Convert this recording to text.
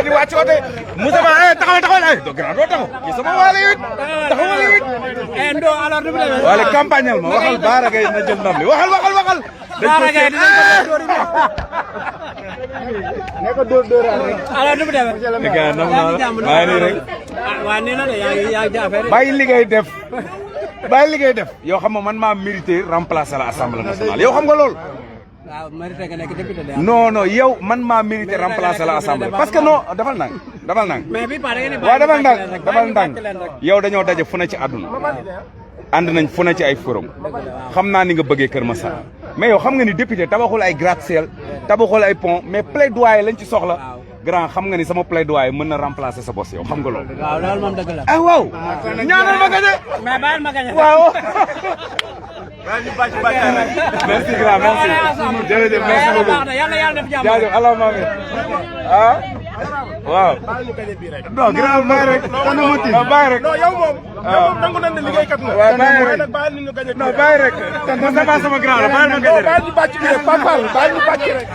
di wàcc ote Moussa Ba taxawal ay do grand doo taxaw ki sama waale it taxawal it endo alors dum demé wala campagnal ma waxal Bara Gaye na jël ndam li waxal Bara Gaye dinañ ko dóori ne ko dóor rek alors dum demé ni ga nam na maa ni rek wa ni na yaa ngi affaire bàyyi liggéey def yow xam nga man maa mérité remplacer la Assemblée nationale yow xam nga loolu waaw mérité nga nekk député de non yow man maa mérité remplacer la Assemblée parce que non dafal nang mais bi pa da ngeen waaw dafal ndang yow dañoo daje fu ne ci àdduna ànd nañ fu ne ci ay forum xam naa ni nga bëggee Kër Massar mais yow xam nga ni député tabaxul ay gratte-ciel tabaxul ay pont mais plaidoyer lañ ci soxla grand xam nga ni sama plaidoyer mën na remplacer sa boss yow xam nga loolu. waaw loolu moom dëgg la. ah waaw. ñaanal ma gañe. mais baal ma gañe. waaw. merci grand merci. jërëjëf merci beaucoup. yàlla def jàmm. jaajëf allahumma amiin. ah. waaw. non grand bàyyi rek. non bàyyi rek. non yow moom nangu nañ ne liggéeykat nga. waaw bàyyi rek nag bàyyi ñu gañe. non bàyyi rek. Moustapha sama grand la bàyyi ma gañe rek. bàyyi ñu bàcc rek Papal bàyyi ñu bàcc rek.